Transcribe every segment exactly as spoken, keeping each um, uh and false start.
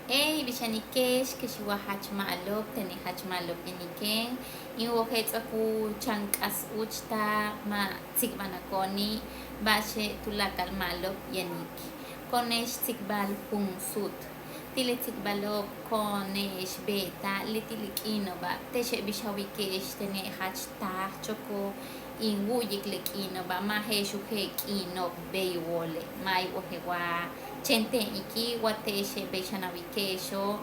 Ey, bix yanike'ex, kex wa jach ma'alob, tene' jach ma'alob yanike'. In wojel ts'o'ok u chan k'aas úuch ta' ma' tsikbalnako'oni', ba'axe' tuláakal ma'alob yanik. Ko'one'ex tsikbal jun suut. Ti' le tsikbalo'ob ko'one'ex beeta'al leti' le k'iino'oba', te'exe' bix a wike'ex tene' jach taaj chokoj in wu'uyik le k'iino'oba', ma' je'ex u jeel k'iino'ob bey u wóole', ma' in wojel wa chéen teen ikil wa te'exe' bey xan a wike'exo',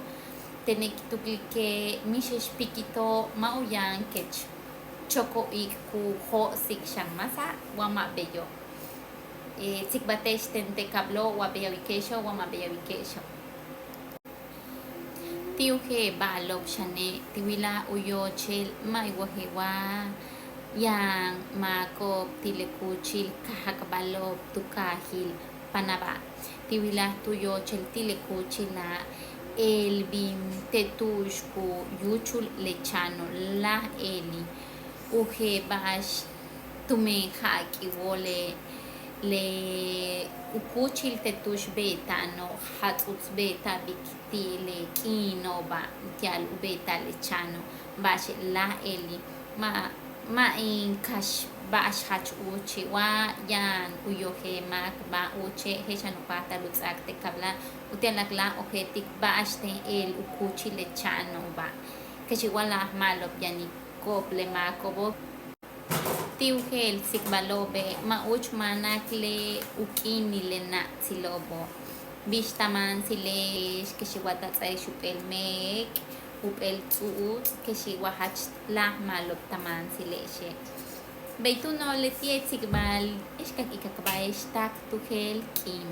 tene' k tuklike' mixe'ex pikito' ma' u yaan kech chokoj iik ku jo'osik xan máasa' wa ma' beyo'. Tsikbalte'ex ten te' kaablo' wa bey a wike'exo' wa ma' bey a wike'exo'. Ti' u jeel ba'alo'ob xane' ti' wilaj u yoochel ma' in wojel wa yaan máako'ob ti' le kúuchil Cajac Balo'ob tu kaajil Panabá. Ti' wilaj tu yoochel ti' le kúuchila' el bin te' tu'ux ku yúuchul le cha'ano' láaj eli'. U jeel ba'ax tumen ja'ak in wóole' le u kúuchil te' tu'ux beeta'ano' jats'uts beeta'abil ti' le k'iino'oba' uti'al u beeta'al le cha'ano', ba'axe' láaj eli'. Ma' ma' in kaxt ba'ax jach úuchi', wa yaan u yojel máak ba'an úuche' je'ex xan u páajtal u ts'áak te' kaabla' uti'al k láaj ojéeltik ba'axten el u kúuchil le cha'ano'oba'. Kex wa láaj ma'alob yaniko'ob le máako'obo'. Ti' u jeel tsikbalo'obe' ma' úuch máanak le u k'iinil le na'tsilo'obo'. Bix ta máansile'ex kex wa ta ts'áaje'ex jump'éel meek, jump'éel ts'u'uts', kex wa jach láaj ma'alob ta máansile'exe'. Bey túuno' leti'e' tsikbal je'ex k ikakbáaje'ex tak tu jeel k'iin.